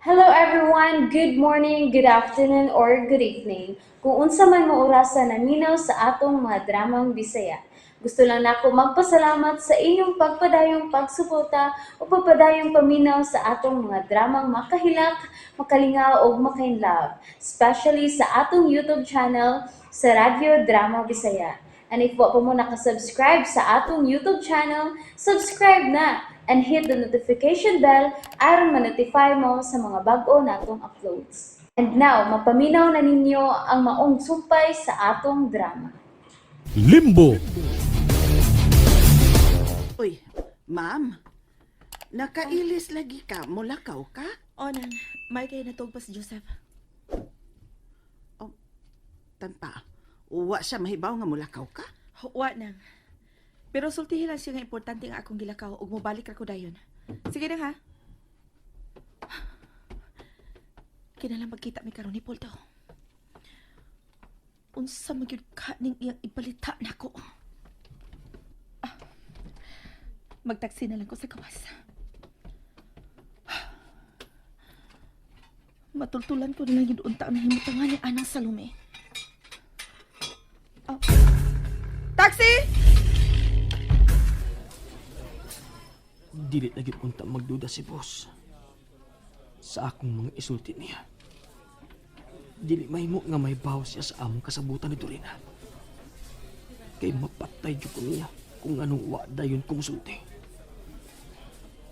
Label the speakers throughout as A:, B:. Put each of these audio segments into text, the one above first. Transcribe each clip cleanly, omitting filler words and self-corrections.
A: Hello everyone! Good morning, good afternoon, or good evening. Kung unsa man mo orasa naminaw sa atong mga dramang Bisaya. Gusto lang nako magpasalamat sa inyong pagpadayong pagsuporta o pagpadayong paminaw sa atong mga dramang makahilak, makalingaw ug makainlove, especially sa atong YouTube channel sa Radyo Drama Bisaya. And if wa pa mo nakasubscribe sa atong YouTube channel, subscribe na and hit the notification bell aron ma-notify mo sa mga bag-o natong uploads. And now, mapaminaw na ninyo ang maong sumpay sa atong drama.
B: Limbo.
C: Uy, ma'am. Nakailis lagi ka. Mulakaw ka?
D: O nang, may kay natugpa si Joseph.
C: Tanpa. Wa siya mahibaw nga mulakaw ka?
D: Wa nang. Pero sultihin lang siya nga importante nga akong gilakaw ug mobalik ra ko dayon. Sige na ha. Kinalang magkita mi karon ni Poldo. Unsa man gyud ka ning iyang ibalita nako. Ah, magtaksi na lang ko sa gawas. Matultulan ko na lang yun unta ang nahimutangan ni Anang Salome. Oh. Taxi!
E: Dili na gyud unta magduda si boss sa akong mga isulti niya. Dili mahimo nga may bawas siya sa among kasabutan ni Dorina. Kay mapatay jud ko niya kung anong wa dayon kong sulti.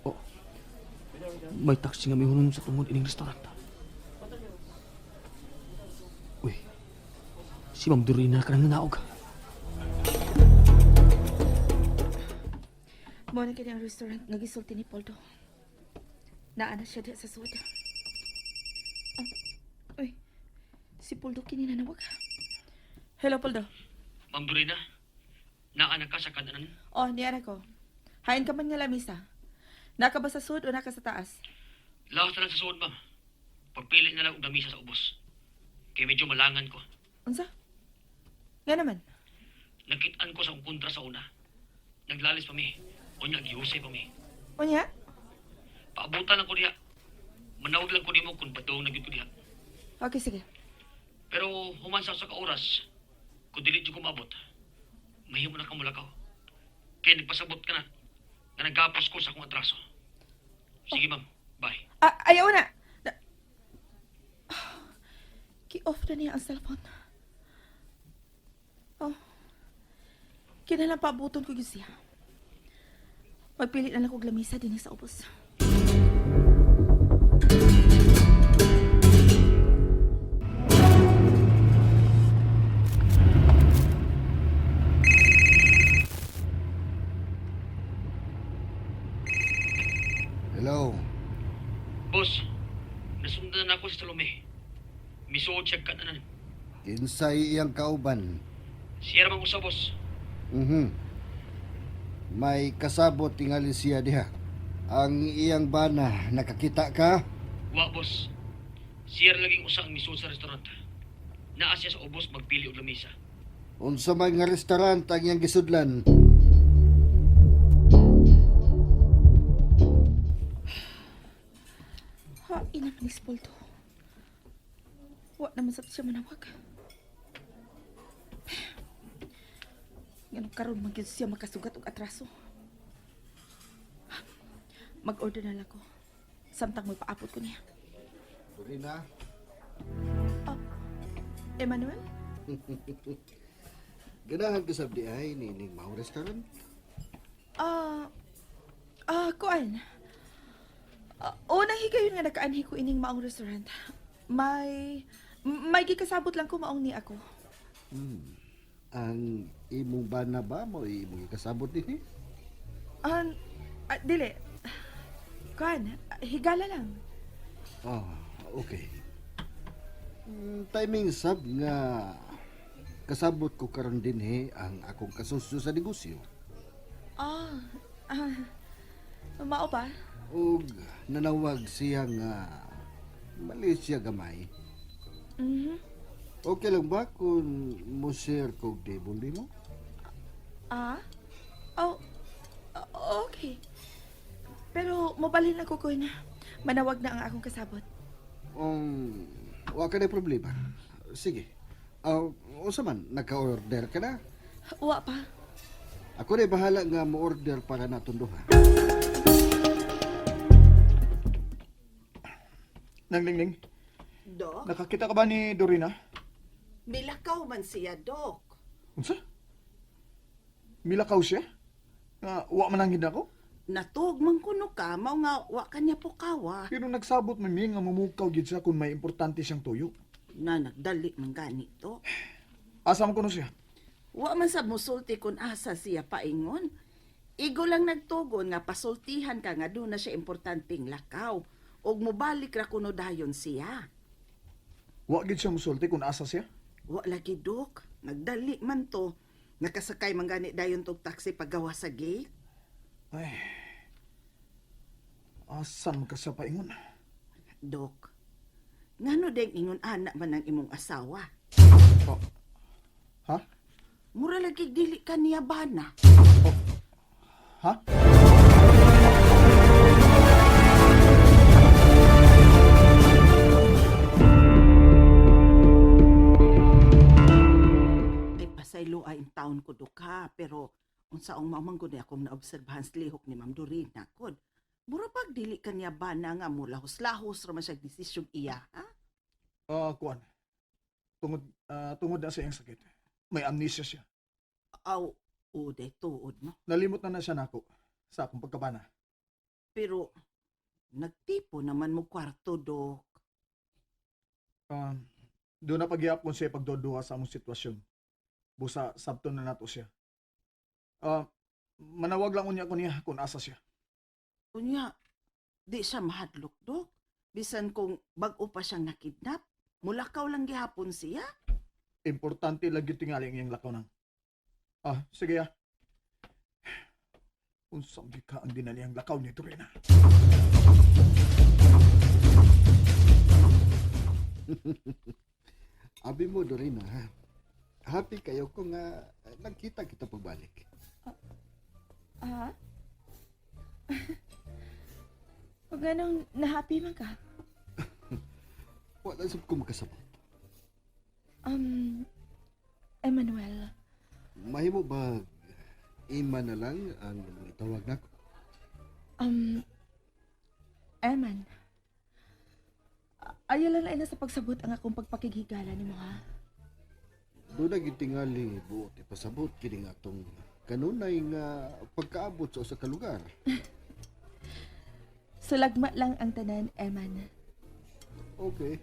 E: Oh, may taxi nga mihunong sa tungod ining restaurant. Uy, si Ma'am Dorina ka nang nanaog.
D: Mo na kini ang restaurant nga gisulti ni Poldo. Naa na siya diha sa sud. Ah, uy, si Poldo kini nanawag. Hello, Poldo.
E: Ma'am Dorina, naa na ka sa kananan?
D: Oh, niya na ko. Hain ka man nga lamisa. Naka ba sa sud o naka sa taas?
E: Laos na lang sa suod, ma'am. Pagpili na lang og lamisa sa ubos. Kay medyo malangan ko.
D: Unsa? Nga naman.
E: Nakitaan ko sa akong kontra sa una. Naglalis pa mi. O nagyuse pa mi.
D: Unya?
E: Paabutan lang ko diha. Manawag lang ko nimo kung padong nagyud ko diha.
D: Okay, sige.
E: Pero human sa usa ka oras, kung dili jud ko maabot, mahimo na ka mulakaw. Kay nagpasabot ka na nga nagapos ko sa akong atraso. Sige, ma'am. Bye.
D: Ah, ayaw na. Na. Ki-off na niya ang cellphone. Oh. Kinalang paabuton ko gyud siya. Magpili na lang kog lamisa dinhi sa ubos.
F: Hello.
E: Boss, nasundan na ako sa Salome. Misuod siya kananan.
F: Kinsay iyang kauban.
E: Siya ramang usa, boss.
F: May kasabot tingali siya diha. Ang iyang bana, nakakita ka?
E: Wa, boss. Siya ra laging usa ang misuod sa restaurant. Naa siya sa ubos magpili og lamisa.
F: Unsa man nga restaurant ang iyang gisudlan?
D: Ha, ina man ni Spoldo. Wa naman sa siya manawag. Ganun karon man gyud siya makasugat og atraso. Mag-order na lang ko. Samtang magpaapot ko niya.
F: Dorina,
D: Emmanuel?
F: ganahan ka sab di ay nining mao restaurant?
D: Ah, kuan. Ah, unang higayon nga nakaanhi ko ining maong restaurant. May gikasabot lang ko maong ni ako.
F: Ang imong bana ba mo imong ikasabot dinhi?
D: Ah, dili. Kuan, higala lang.
F: Ah, okay. Timing sab nga kasabot ko karon dinhi ang akong kasusyo sa negosyo.
D: Ah, ah, mao ba?
F: Ug nanawag siya nga mali siya gamay.
D: Mhm.
F: Okay lang ba kung mo share kog table nimo?
D: Ah? Oh, okay. Pero mobalhin ako ko na manawag na ang akong kasabot.
F: Wa ka na problema. Sige. Unsa man, nagka-order ka na?
D: Wa pa.
F: Ako na bahala nga mo-order para natong duha.
B: Nang Lingling,
C: Dok,
B: nakakita ka ba ni Dorina?
C: milakaw man siya, Dok.
B: Unsa? Milakaw siya? Nga, wa man ang ako?
C: Natug man kuno ka, mao nga wa kanya pukawa.
B: Pero nagsabot man mi nga mumukaw gid siya kung may importante siyang tuyo.
C: Na nagdali man ganito.
B: Asa man kuno siya?
C: Wa man sab musulti kun asa siya paingon. Igo lang nagtugon nga pasultihan ka nga doon na siya importanteng lakaw. Og mobalik ra kuno dayon siya.
B: Wa gid siya musulti kung asa siya.
C: Wa lagi, Dok. Nagdali man to. Nakasakay man gani dayon tog taxi paggawa sa gate.
B: Ay. Asa man ka siya paingon?
C: Dok, ngano deng ingon ana man ang imong asawa?
B: Oh. Ha?
C: Mura lagi dili ka niya bana.
B: Ha?
C: Ay pasaylo ay in taon ko dok ha, pero unsaong mamanggod ni akong naobserbahan sa lihok ni Ma'am Dorina kod. Mura pag dili ka niya bana nga mo lahos-lahos ra man siya desisyon iya, ha?
B: Ah, kuan. Tungod na sa iyang sakit. May amnesia siya.
C: Aw, o day tuod no.
B: Nalimot na na siya nako sa akong pagkabana.
C: Pero nagtipo naman mo kwarto, dok.
B: Doon na pagyapon siya pagdoduha sa among sitwasyon. Busa, sabto na nato siya. Ah, manawag lang unya ko niya kung asa siya.
C: Unya, di siya mahadlok, dok. Bisan kung bag-o pa siyang nakidnap, mulakaw lang gihapon siya.
B: Importante lagi tingali ang iyang lakaw nang. Sige ah. Unsang ka ang dinali ang lakaw ni Dorina.
F: Abi mo, Dorina, ha? Happy kayo kung nagkita kita pagbalik.
D: Ah? Huwag ganong nahappy man ka.
F: Wala sab ko makasabot.
D: Um, Emmanuel,
F: Mahimo ba ima na lang ang itawag nako?
D: um, Eman, ayaw lang na sa pagsabot ang akong pagpakighigala ni mo, ha?
F: Doon na gitingali buot ipasabot kini nga atong kanunay nga pagkaabot sa usa ka lugar.
D: Sulagma lang ang tanan, Eman.
F: Okay.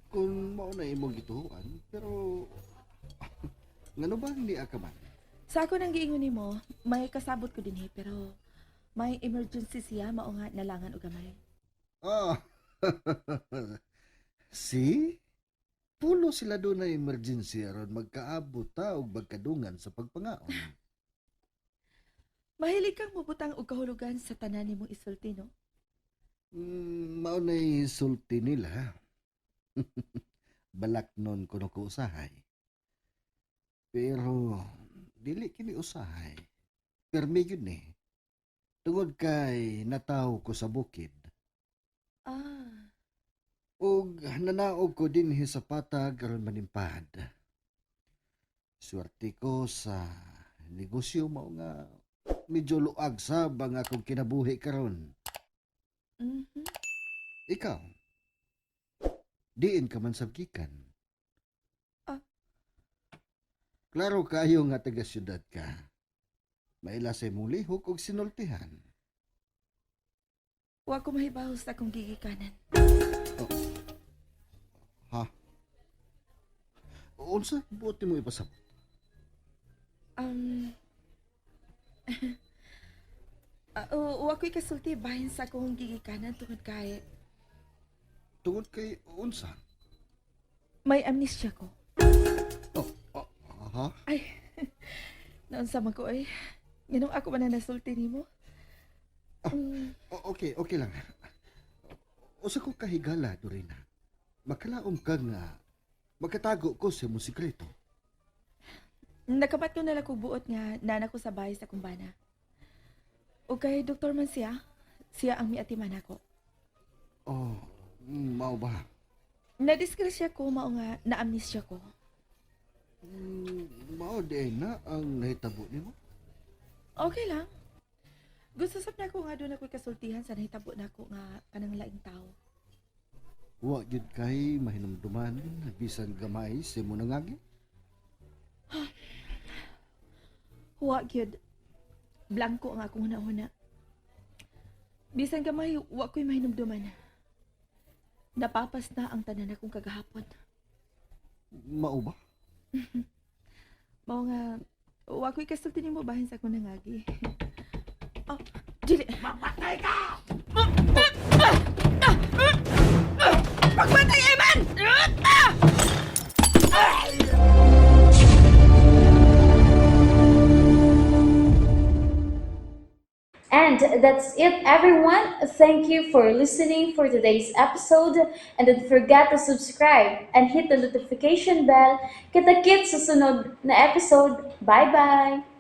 F: Kung mao na imong gituohan, pero ngano ba ni ka man?
D: Sa ako nang giingon nimo, may kasabot ko dinhi pero may emergency siya mao nga nalangan og gamay.
F: Ah. See? Pulo sila doon na emergency aron magkaabot ta og magkadungan sa pagpangaon.
D: Mahilig kang mubutang og kahulugan sa tanan nimong isulti, no?
F: Mao na'y sulti nila. Balak nun kuno ko usahay. Pero dili kini usahay. Permi gyud ni. Tungod kay nataw ko sa bukid.
D: Ah,
F: Og nanaog ko dinhi sa patag aron manimpad. Swerte ko sa negosyo mao nga medyo luag sab ang akong kinabuhi karon.
D: mhm.
F: Ikaw, diin ka man sa gikan.
D: Ah.
F: Klaro kayo nga taga syudad ka. Maila sa imong lihok og sinultihan.
D: Wa ko mahibaw sa akong gigikanan.
F: Ha? Unsa buot mo ipasabot?
D: Um, wa ko'y kasulti bahin sa akong gigikanan tungod kay
F: Tungod kay unsa?
D: may amnesia ko.
F: Oh, oh, ha?
D: Ay, naunsa man ko ay. Nganong ako man na nasulti nimo?
F: Okay, okay lang. Usa ko kahigala, Dorina. Makalaom ka nga makatago ko sa imong sikreto.
D: Nakabat ko nala ko buot nga nana ko sa bahay sa kumbana. O kay doktor man siya, siya ang miatiman ako.
F: Oh, Mao ba?
D: Nadisgrasya ko mao nga naamnesia ko.
F: Mao di na ang nahitabo nimo.
D: Okay lang. Gusto sab nako nga doon ako'y kasultihan sa nahitabo nako nga kanang laing tao.
F: Wa gyud kay mahinumduman bisan gamay sa imo nangagi.
D: Huwa gyud. Blanko ang akong huna-huna. Bisan gamay, wa ko'y mahinumduman. Napapas na ang tanan akong kagahapon.
F: Mao ba?
D: Mao nga, wa ko'y kasulti nimo bahin sa akong nangagi. Oh, dili. Mamatay ka! Pagmatay, Eman!
A: And that's it, everyone. Thank you for listening for today's episode. And don't forget to subscribe and hit the notification bell. Kita-kits sa sunod na episode. Bye-bye!